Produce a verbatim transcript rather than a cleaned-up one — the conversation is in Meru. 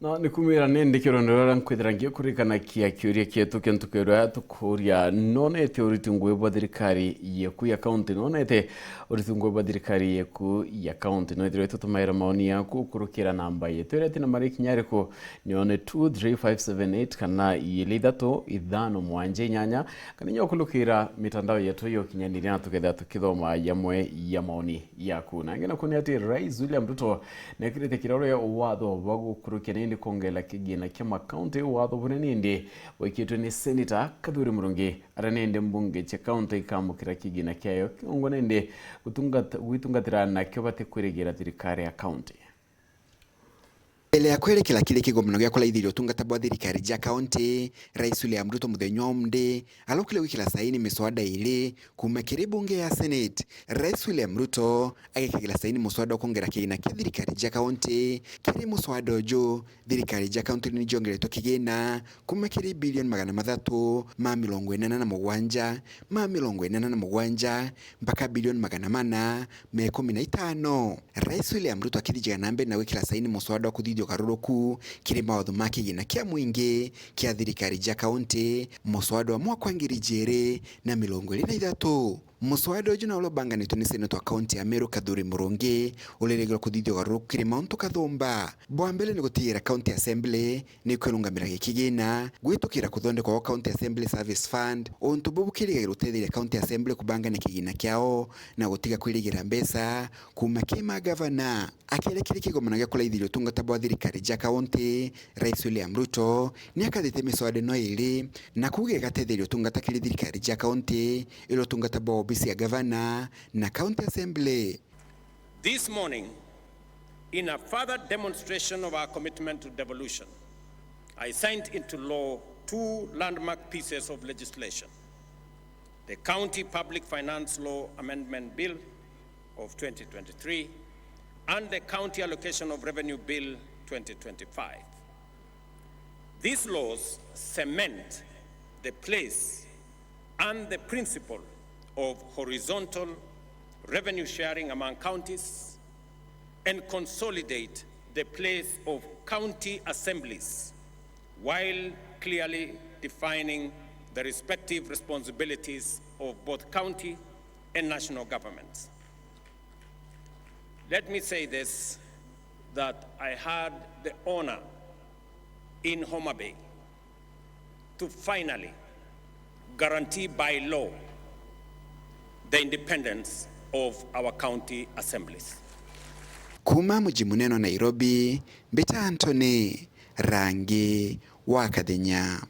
No, ni kumira ni ndikiro ndio uria nkwithira ngikurikanakia kiuria kietu kia ntuku iria tukuria, nonete uriti ngui bwa thirikari yeku ya kaunti, nonete uriti ngui bwa thirikari yeku ya kaunti, no ithirwe tutumaira maoni yaku kurukira namba yetu iria tina mari kinya iriku, nione two three five seven eight kana ili ithatu ithano mwanja inyanya, kana inya ukurukira mitandao yetu ya ukinyaniria na tukethira tukithoma yamwe ya maoni yaku. Na ngi naku ni ati Rais William Ruto nekirite kirore watho bwa gukurukia nindi kwongela kigina kia makaunti, watho buria nindi bwikitwe ni Senator Kathuri Murungi, aria nindi mbunge cia kaunti ikamukira kigina kiayo kiongo nindi gutungata-, gwitungatira nakio batikwirigira thirikari ya kaunti. Mbere ya kwerikira kiri kigomano gia kuraithiria utungata bwa thirikari ja kaunti, Rais William Ruto muthenya wa umunthi araukire gwikira saini miswada iri kuuma kiri bunge ya Senate. Rais William Ruto agikagira saini muswada wa kwongera kigina kia thirikari ja kaunti. Kiri muswada uju, thirikari ja kaunti ni ciongeretwe kigina kuuma kiri bilioni magana mathatu ma mirongo inana na mugwanja ma mirongo inana na mugwanja mpaka bilioni magana mana ma ikumi na itano. Rais William Ruto akithijaga na mbere na gwikira saini muswada wa kuthithia ugaruruku kiri mawatho ma kigina kia mwingi kia thirikari ja kaunti, muswada wa mwaka wa ngiri ijiri na mirongo iri na ithatu. Muswada uju na uria ubanganitwe ni Senator wa kaunti ya Meru Kathuri Murungi uririgirwa kuthithia ugaruruku kiri mauntu kathumba. Bwa mbere ni gutigira County Assembly ni kwirungamira gikigina gwitukira kuthondekwa gwa County Assembly Service Fund, untu buu bukirigagirwa gutetheria County Assembly kubangania kigina kiao na gutiga kwirigira mbeca kuuma kiri magavana. Akiaria kiri kigomano gia kuraithiria utungata bwa thirikari ja kaunti, Rais William Ruto ni akathite miswada ino iri na kuuga igatetheria utungata kiri thirikari ja kaunti, iri utungata bwa obisi ya gavana na County Assembly. This morning, in a further demonstration of our commitment to devolution, I signed into law two landmark pieces of legislation, the County Public Finance Law Amendment Bill of twenty twenty-three and the County Allocation of Revenue Bill twenty twenty-five. These laws cement the place and the principle of horizontal revenue sharing among counties and consolidate the place of county assemblies while clearly defining the respective responsibilities of both county and national governments. Let me say this, that I had the honor in Homa Bay to finally guarantee by law the independence of our county assemblies. Kuuma muji munene wa Nairobi, mbita Anthony Rangi wa Kathenya.